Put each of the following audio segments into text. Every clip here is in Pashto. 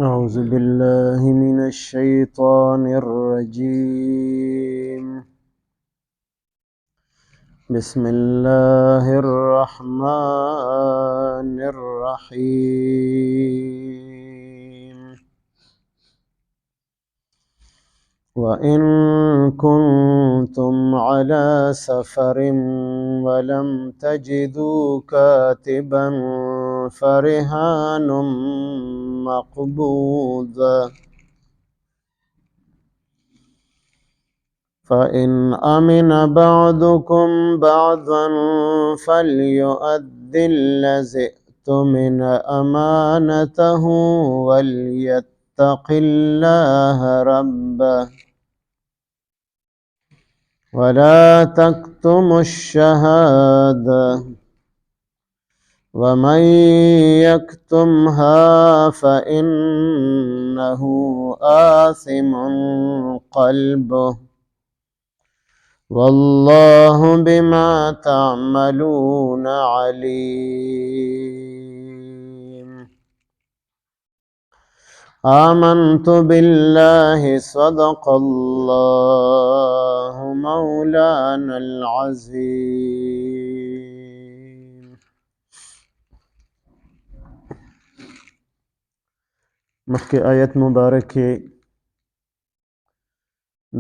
أعوذ بالله من الشيطان الرجيم. بسم الله الرحمن الرحيم. وإن كنتم على سفر ولم تجدوا كاتبا فرهان مقبوضة، فإن أمن بعضكم بعضا فليؤد الذي اؤتمن أمانته وليتق الله ربه ولا تكتموا الشهادة، ومن يكتمها فإنه آثم قلبه، والله بما تعملون عليم. آمنت بالله، صدق الله مولانا العظيم. مخکې آیت مبارک کې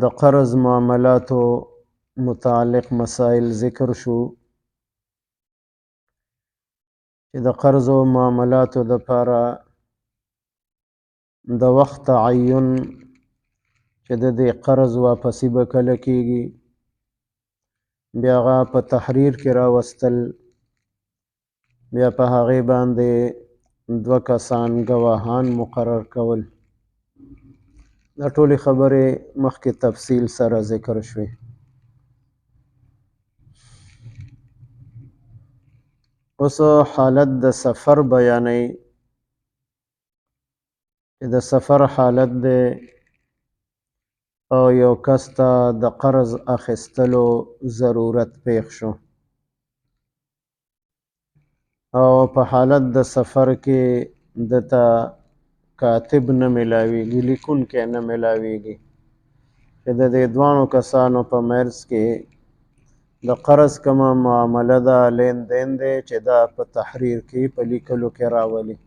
د قرض معاملاتو متعلق مسائل ذکر شو چې د قرض او معاملاتو د پاره د وخت تعین چې د دې قرض واپسی به کله کیږي، بیا هغه په تحریر کې راوستل، بیا په هغې باندې دوه کسان ګواهان مقرر کول. دا ټولې خبرې مخکې تفصیل سره ذکر شوې. اوس حالت د سفر بیانوي چې د سفر حالت دی او یو کس ته د قرض اخیستلو ضرورت پیښ شو، او په حالت د سفر کې دته کاتب نه ملاویږي، لیکونکی نه ملاویږي، چې د دې دواړو کسانو په منځ کې د قرض کومه معامله ده، لین دین دی، چې دا په تحریر کې په لیکلو کې راولي.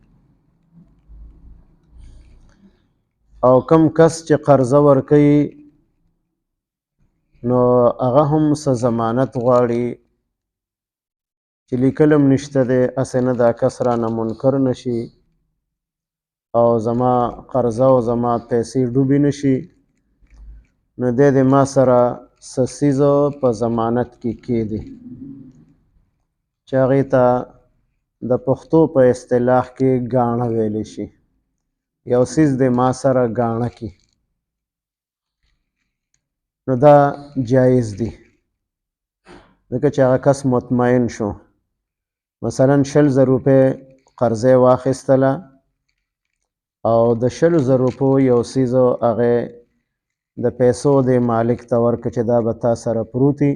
او کم کس چې قرضه ورکوي نو هغه هم څه ضمانت غواړي چې لیکل هم نشته دی، هسې نه دا کس رانه منکر نه شي او زما قرضه او زما پیسې ډوبې نه شي، نو دی دې ما سره څه څیز په ضمانت کې کېدي چې هغې ته د پښتو په اصطلاح کې ګاڼه ویلی شي. یو څیز دې ما سره ګاڼه کي، نو دا جایز دی، ځکه چې هغه کس مطمئن شو. مثلا 20,000 روپۍ قرضه یې واخیستله او د 20,000 روپو یو څیز هغې د پیسو دې مالک ته ورکړه چې دا به تا سره پروت وي،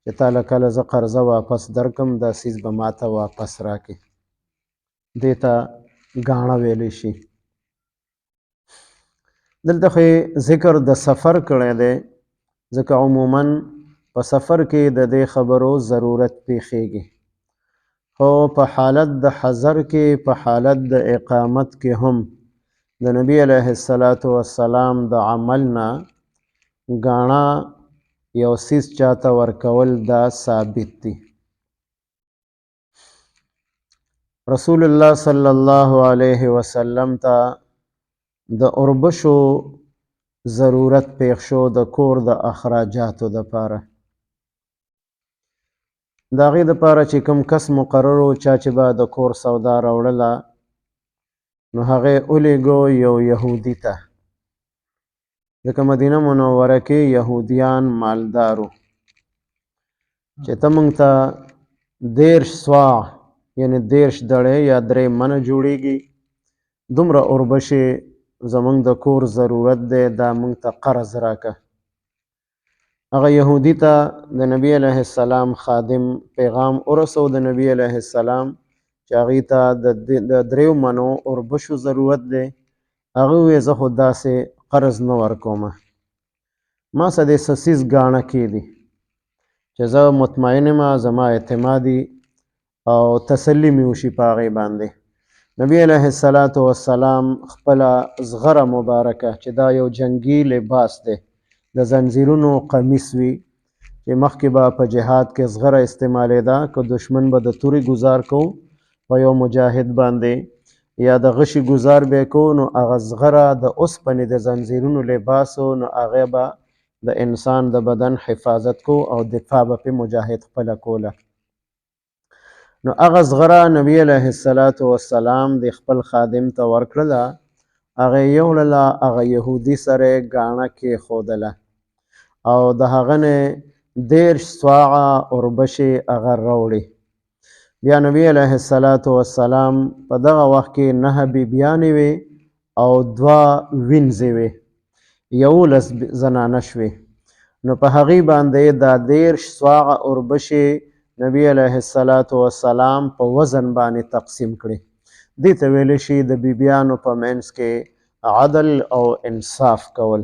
چې تا له کله زه قرضه واپس درکم دا څیز به ما ته واپس راکړي. دې ته ګاڼه ویلی شي. دلته خو یې ذکر د سفر کړی دی، ځکه عموما په سفر کې د دې خبرو ضرورت پیښیږي، خو په حالت د حضر کې، په حالت د اقامت کې هم د نبی علیه الصلاة والسلام د عمل نه ګاڼه یو څیز چاته ورکول دا ثابت دي. رسول الله صلی الله علیه وسلم ته د اوربشو ضرورت پیښ شو د کور د اخراجاتو دپاره. د هغې دپاره چې کوم کس مقرر و، چا چې به د کور سودا راوړله، نو هغې ولیږو یو یهودي ته، ځکه مدینه منوره کې یهودیان مالدارو، چې ته موږ ته 30 صاع یعنی 30 دړې یا 3 منه جوړیږي، دومره اوربشې زموږ د کور ضرورت دی، دا موږ ته قرض راکه. هغه یهودي ته د نبی علیه السلام خادم پیغام ورسو د نبی علیه السلام چې هغې ته د 3 منو اوربشو ضرورت دی، هغه ووی زه خو داسې قرض نه ورکوم، ما سره دې څه څیز ګاڼه کېدي چې زه مطمئن یم، زما اعتمادي او تسلی مې وشي په هغې باندې. نبی علیه الصلاة والسلام خپله زغره مبارکه چې دا یو جنګي لباس دی، د زنځیرونو قمیص وي چې مخکې به په جهاد کې زغره استعمالېده، که دشمن به د تورې ګزار کو په یو مجاهد باندې یا د غشي ګزار به کو، نو هغه زغره د اوسپنې د زنځیرونو لباس و، نو هغه به د انسان د بدن حفاظت کو او دفاع به پې مجاهد خپله کوله. نو هغه زغره نبی علیه الصلاة والسلام د خپل خادم ته ورکړله، هغه یې یوړله، هغه یهودي سره یې ګاڼه کېښودله او د هغه نه 30 صاعه اوربشې هغه راوړې. بیا نبی علیه الصلاة والسلام په دغه وخت کې 9 بیبیانې وې او 2 وینځې وې، 11 زنانه شوې. نو په هغې باندې دا 30 صاعه اوربشې نبی علیه الصلاة والسلام په وزن باندې تقسیم کړې. دې ته ویلی شي د بیبیانو په منځ کې عدل او انصاف کول.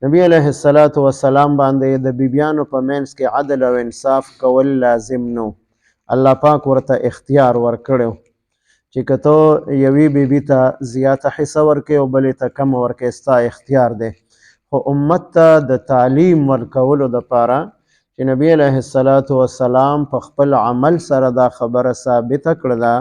نبی علیه الصلاة والسلام باندې د بیبیانو په منځ کې عدل او انصاف کول لازم نو، الله پاک ورته اختیار ورکړو چې که ته یوې بیبي ته زیاته حصه ورکې او بلې ته کمه ورکې، ستا اختیار دی. خو امت ته د تعلیم ورکولو دپاره چې نبی علیه الصلاة والسلام په خپل عمل سره دا خبره ثابته کړله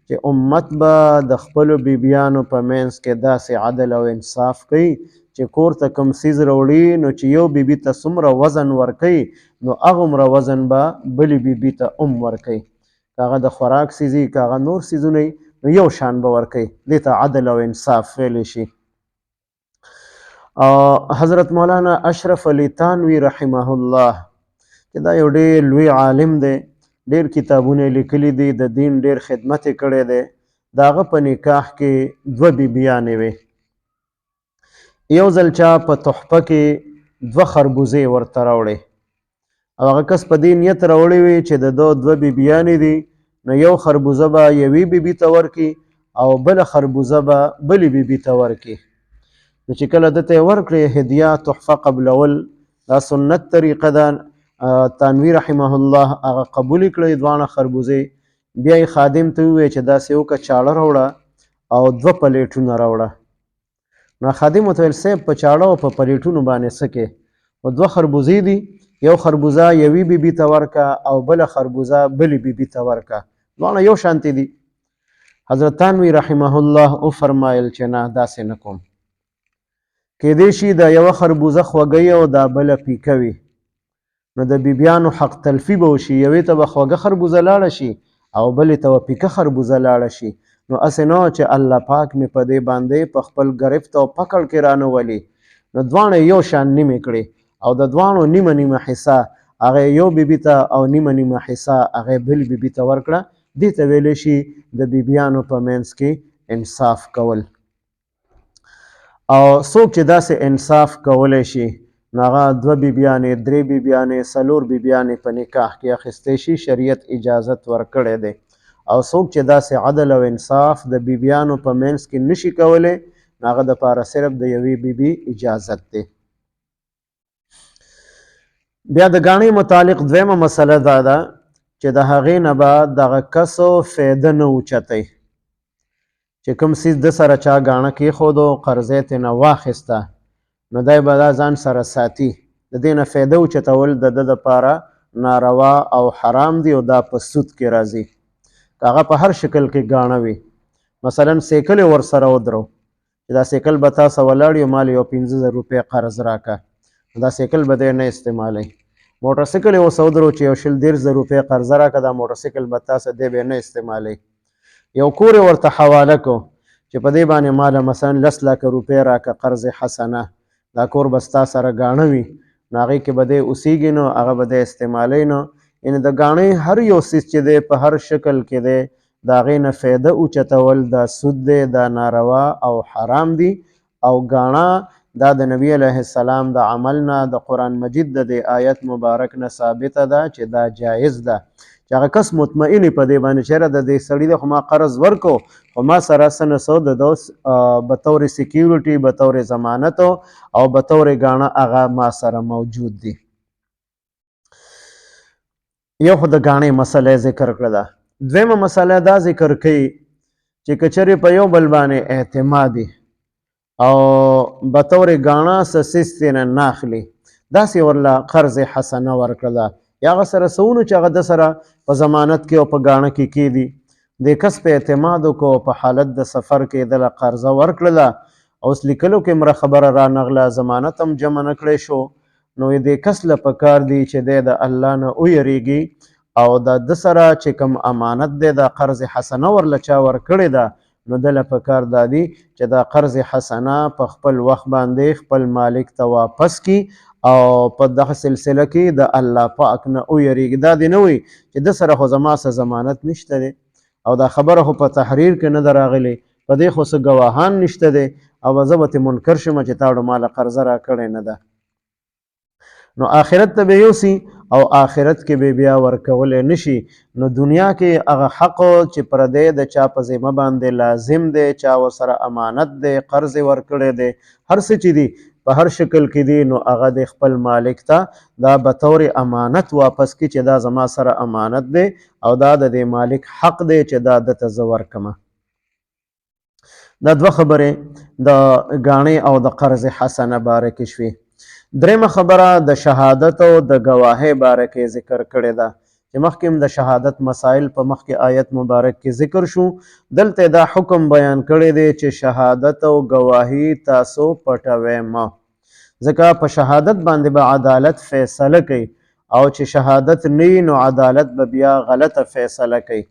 چې امت به د خپلو بیبیانو په منځ کې داسې عدل او انصاف کوي چې کور ته کوم څیز راوړي، نو چې یو بیبي ته څومره وزن ورکوي نو هغومره وزن به بلې بیبي ته هم ورکوي، که هغه د خوراک څیز وي که هغه نور څیزونه وي، نو یو شان به ورکوي. دې ته عدل او انصاف ویلی شي. او حضرت مولانا اشرف علي تانوي رحمه الله چې دا یو ډېر لوی عالم دی، ډېر کتابونه یې لیکلي دي، د دین ډېر خدمت یې کړی دی، د هغه په نکاح کې 2 بیبیانې وې. یو ځل چا په تحفه کې 2 خربوزې ورته راوړې او هغه کس په دې نیت راوړې وې چې د ده 2 بیبیانې دي، نو یو خربوزه به یوې بیبي ته ورکړي او بله خربوزه به بلې بیبي ته ورکړي. نو چې کله ده ته یې ورکړې هدیه تحفه قبلول دا سنت طریقه ده. تانوي رحمه الله هغه قبولې کړې دواړه خربوزې. بیا یې خادم ته وویل چې داسې وکړه، چاړه راوړه او 2 پلیټونه راوړه. نو خادم ورته ویل صاحب په چاړه او په پلیټونو باندې څه کې؟ او 2 خربوزې دي، یو خربوزه یوې بیبي ته ورکه او بله خربوزه بلې بیبي ته ورکه، دواړه یو شانتې دي. حضرت تانوي رحمه الله وفرمایل چې نه، داسې نه کوم. کیدای شي دا یوه خربوزه خوږه او دا بله پیکه وي، نو د بیبیانو حق تلفي به وشي، یوې ته به خوږه خربوزه لاړه شي او بلې ته به پیکه خربوزه لاړه شي. نو هسې نه چې الله پاک مې په دې باندې په خپل ګرفت او پکړ کې رانه ولي. نو دواړه یو شان نیمې کړې او د دواړو نیمه نیمه حصه هغه یو بیبي ته او نیمه نیمه حصه هغه بل بیبي ته ورکړه. دې ته ویلی شي د بیبیانو په منځ کې انصاف کول. او څوک چې داسې انصاف کولی شي نو هغه 2 بیبیانې، 3 بیبیانې، 4 بیبیانې په نکاح کې اخیستی شي، شریعت اجازت ورکړی دی. او څوک چې داسې عدل او انصاف د بیبیانو په منځ کې نشي کولی نو هغه دپاره صرف د یوې بیبي اجازت دی. بیا د ګاڼې متعلق دویمه مسله دا ده چې د هغې نه به دغه کسو فایده نه اوچتوي، چې کوم څیز د سره چا ګاڼه کېښودو قرضې ترې نه واخیسته نو دی به دا ځان سره ساتي، د دې نه فایده اوچتول د ده دپاره ناروا او حرام دی او دا په سود کې راځي. که هغه په هر شکل کې ګاڼه وي، مثلا سیکل یې ورسره ودرو چې دا سیکل به تا سره ولاړ یو، مال یو 5000 روپۍ قرض راکړه، نو دا سیکل به دی نه استعمالوي. موټر سایکل یې ورسره ودرو چې یو 20 30 زره روپۍ قرضه راکړه، دا موټر سایکل به تا سره دی به نه استعمالوي. یو کور یې ورته حواله کړو چې په دې باندې ماله مثلا 10 لاکه روپۍ راکړه قرض حسنه، دا کور به ستا سره ګاڼه وي، نو هغې کې به دی اوسېږي، نو هغه به دی استعمالوي. نو یعنې د ګاڼې هر یو څیز چې دی په هر شکل کې دی د هغې نه فایده اوچتول دا سود دی، دا ناروا او حرام دی. او ګاڼه دا د نبی علیه السلام د عمل نه، د قرآن مجید د دې آیت مبارک نه ثابته ده چې دا جایز ده، چې هغه کس مطمئن په دې باندې چې یاره د دې سړي د خو ما قرض ورکو، خو ما سره څه نه څه د ده بطور سیکیورټي، بطور ضمانت او بطور ګاڼه هغه ما سره موجود دي. یو خو د ګاڼې مسله ذکر کړله. دویمه مسله دا ذکر کوي چې که چېرې په یو بل باندې اعتماد او بطور ګاڼه څه څیز ترې نه اخلي، داسې ورله قرض حسنه ورکړله، یا هغه سره څه ونو چې هغه ده سره په ضمانت کې او په ګاڼه کې کېدي، دې کس په اعتماد وکړو، په حالت د سفر کې ده له قرضه ورکړله، اوس لیکلو کې مره خبره رانغله، ضمانت هم جمع نه کړی شو، نو دې کس له پکار دی چې دی د الله نه ویریږي او د ده سره چې کوم امانت دی، دا قرض حسنه ورله چا ورکړې ده، نو ده له پکار دا دی چې دا قرض حسنه په خپل وخت باندې خپل مالک ته واپس کی او په دغه سلسله کې د الله پاک نه ویریږي. دا دې نه وایي چې ده سره خو زما څه ضمانت نشته دی او دا خبره خو په تحریر کې نه ده راغلې، په دې خو څه ګواهان نشته دی او زه به ترې منکر شم چې تا ماله قرضه راکړې نه ده. نو آخرت ته به یوسي او آخرت کې به بیا ورکولی نشي. نو دنیا کې هغه حق چې پردی د چا په ذمه باندې لازم دی، چا ورسره امانت دی، قرض یې ورکړی دی، هر څه چې دي په هر شکل کې دي، نو هغه د خپل مالک ته دا بطور امانت واپس کړي چې دا زما سره امانت دی او دا د دې مالک حق دی چې دا ده ته زه ورکړم. دا دوه خبرې د ګاڼې او د قرض حسنه باره کې شوې. درېیمه خبره د شهادت او د ګواهۍ باره کې ذکر کړې ده چې مخکې هم د شهادت مسائل په مخکې آیت مبارک کې ذکر شو. دلته دا حکم بیان کړی دی چې شهادت او ګواهي تاسو پټوئ مه، ځکه په شهادت باندې به عدالت فیصله کوي او چې شهادت نه وي نو عدالت به بیا غلطه فیصله کوي،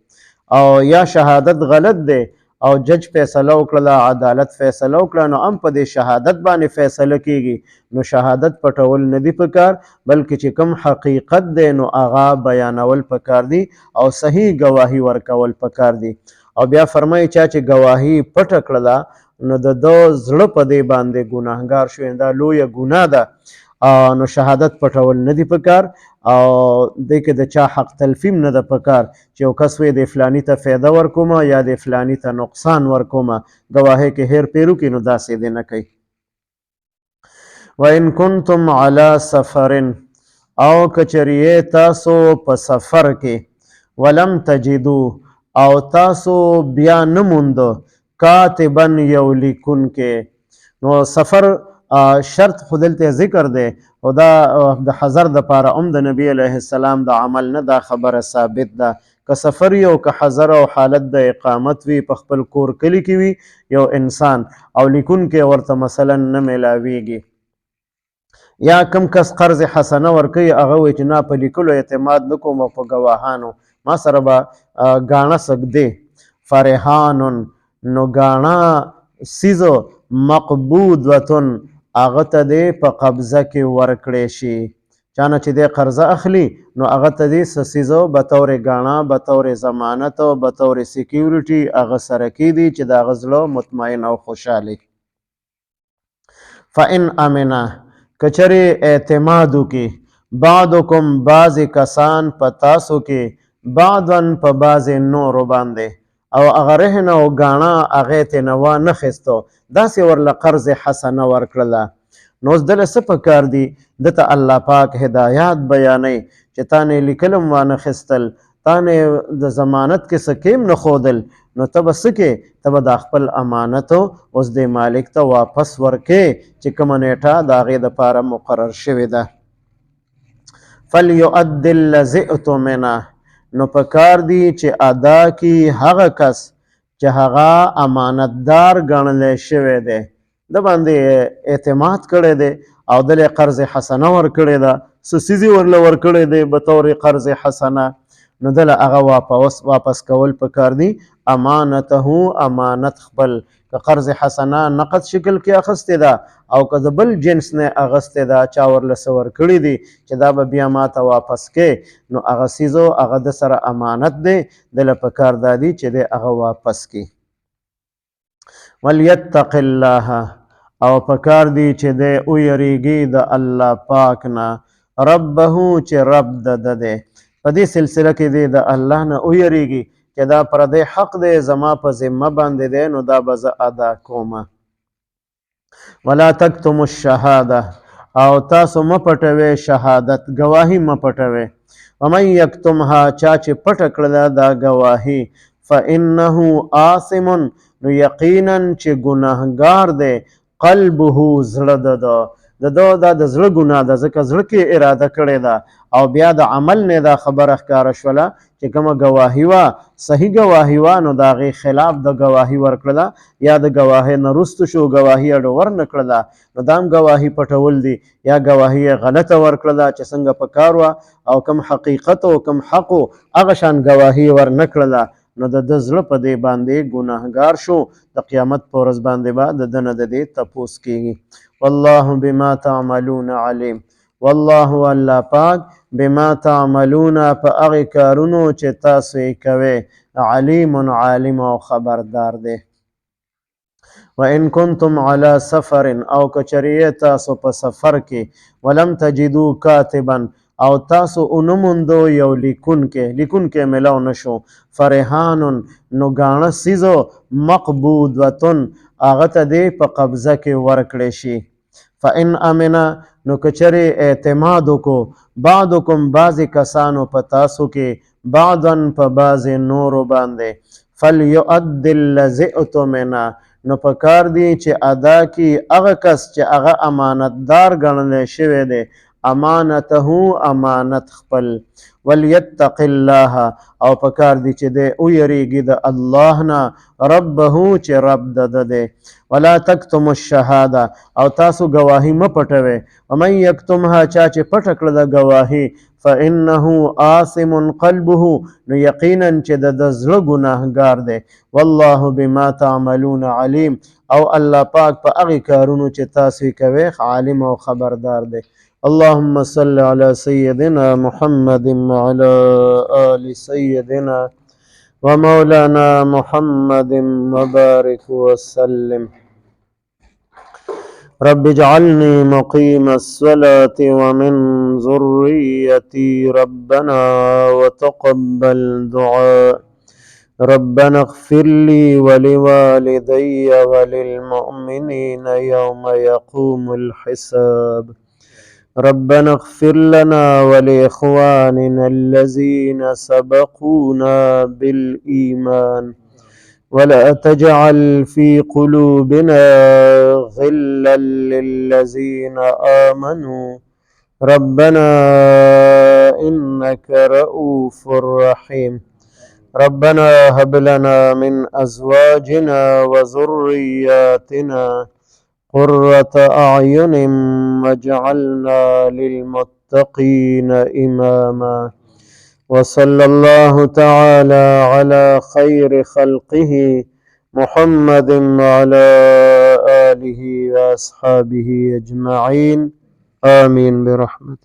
او یا شهادت غلط دی او جج فیصله وکړله، عدالت فیصله وکړه، نو هم په دې شهادت باندې فیصله کیږي. نو شهادت پټول نه دی پکار، بلکې چې کوم حقیقت دی نو هغه بیانول پکار دی او صحیح ګواهي ورکول پکار دی. او بیا فرمایي چا چې ګواهي پټه کړله نو د ده زړه په دې باندې ګناهګار شو، دا لویه ګناه ده. نو شهادت پټول نه دی پکار او دې کې د چا حق تلفیم نه ده پکار چې یو کس وایي دې فلاني ته فایده ورکومه یا دې فلاني ته نقصان ورکومه، ګواهۍ کې هیر پیر وکړي نو داسې دې نه کوي. وَإِن كُنتُمْ عَلَى سَفَرٍ، او کچریه تاسو په سفر کې، ولم تجدو، او تاسو بیا نه موند، کاتبا یو لیکونکی. نو سفر شرط خو دلته ذکر دی، او دا د حضر دپاره هم د نبی علیه السلام د عمل نه دا خبره ثابت ده. که سفر یو که حضر او حالت د اقامت وي، په خپل کور کلي کې وي یو انسان او لیکونکی ورته مثلا نه میلاویږي، یا کم کس قرض حسنه ورکوي هغه وایي چې نه په لیکلو اعتماد نه کوم او په ګواهانو ما سره به ګاڼه څه فرحان، نو ګاڼه څیز مقبوضتن هغه ته دې په قبضه کې ورکړی شي. چا نه چې دی قرضه اخلي نو هغه ته دې څه څیز بطور ګاڼه، بطور ضمانت او بطور سیکیورټي هغه سره کېدي چې د هغه زړه مطمئن او خوشحاله. فإن امنه، که چېرې اعتماد وکړي بعضکم بعضې کسان په تاسو کې بعضا په بعضې نورو باندې، او هغه رهن او ګاڼه هغې ترې نه وانه خیستو، داسې ورله قرض حسنه ورکړله. نو اوس دله څه پکار دي؟ ده ته الله پاک هدایات بیانوي چې تا نه یې لیکل هم وانه خیستل، تا نه یې د ضمانت کې څه کیم نه ښودل، نو ته به څه کې؟ ته به دا خپل امانت اوس دې مالک ته واپس ورکې چې کومه نیټه د هغې دپاره مقرر شوې ده. فلیؤد الذی اؤتمنه، نو پکار دی چې ادا کی هغه کس چې هغه امانتدار ګڼلی شوی دی، ده باندې اعتماد کړی دی او دله قرض حسنه ورکړې ده، څه څیز یې ورله ورکړی دی بطور قرض حسنه، نو دله هغه واپس کول پکار دي. امانته، امانت خپل، که قرض حسنه نقد شکل کې اخیستې ده او که د بل جنس نه اخیستې ده، چا ورله څه ورکړي دي چې دا به بیا ما ته واپس کې، نو هغه څیز هغه د سره امانت دی، دله پکار دا دي چې دی هغه واپس کړي. ولیتق الله، او پکار دی چې دی ویریږي د الله پاک نه، ربه چې رب د ده دی. په دې سلسله کې دی د الله نه ویریږي چې دا پردی حق دی، زما په ذمه باندې دی، نو دا به زه ادا کوم. ولا تکتم الشهاده، او تاسو مه پټوئ شهادت، ګواهي مه پټوئ. ومن یکتمها، چا چې پټه کړله دا ګواهي، فانه آثم، نو یقینا چې ګناهګار دی، قلبه زړه د ده، د ده دا د زړه ګناه ده، ځکه زړه کې اراده کړې ده، او بیا د عمل نه دا خبره ښکاره شوله چې کومه ګواهي وه صحیح ګواهي وه، نو د هغې خلاف د ګواهي ورکړله، یا د ګواهۍ نه وروسته شو ګواهي یې ورنه کړله، نو دا هم ګواهي پټول دي، یا ګواهي یې غلطه ورکړله چې څنګه په کار وه او کوم حقیقت او کوم حق و هغه شان ګواهي یې ورنه کړله، نو د ده زړه په دې باندې ګناهګار شو، د قیامت په ورځ باندې به د ده نه د دې تپوس کېږي. والله بما تعملون علیم، والله الله پاک بما تعملون په هغې کارونو چې تاسو یې کوئ، علیم عالم او خبردار دی. وان کنتم علی سفر، او که چېرې یې تاسو په سفر کې، ولم تجدو کاتبا، او تاسو ونه موندو یو لیکونکی، لیکونکی ملاو نه شو، فرهان، نو ګاڼه څیز مقبوضتن، هغه ته دې په قبضه کې ورکړی شي. فإن امنه، نو که چېرې اعتماد وکړو بعضکم بعضې کسانو په تاسو کې، بعضا په بعضې نورو باندې، فلیؤد الذي اؤتمنه، نو پکار دی چې ادا کی هغه کس چې هغه امانتدار ګڼلی شوی دی، امانته امانت خپل، ولیتق الله، او پکار دی چې دی ویریږي د الله نه، ربه چې رب د ده دی. ولا تکتم الشهاده، او تاسو ګواهي مه پټوئ. ومن یکتمها، چا چې پټه کړه د ګواهي، فإنه آثم قلبه، نو یقینا چې د ده زړه ګناهګار دی. والله بما تعملون علیم، او الله پاک په هغې کارونو چې تاسو یې کوئ عالم او خبردار دی. اللهم صل على سيدنا محمد وعلى آل سيدنا ومولانا محمد وبارك وسلم. رب اجعلني مقيم الصلاة ومن ذريتي ربنا وتقبل دعاء. ربنا اغفر لي ولوالدي وللمؤمنين يوم يقوم الحساب. ربنا اغفر لنا ولإخواننا الذين سبقونا بالإيمان ولا تجعل في قلوبنا غلا للذين آمنوا ربنا إنك رؤوف رحيم. ربنا هب لنا من أزواجنا وذرياتنا قرة أعين واجعلنا للمتقين إماما. وصلى الله تعالى على خير خلقه محمد وعلى آله وأصحابه أجمعين. آمين برحمتك.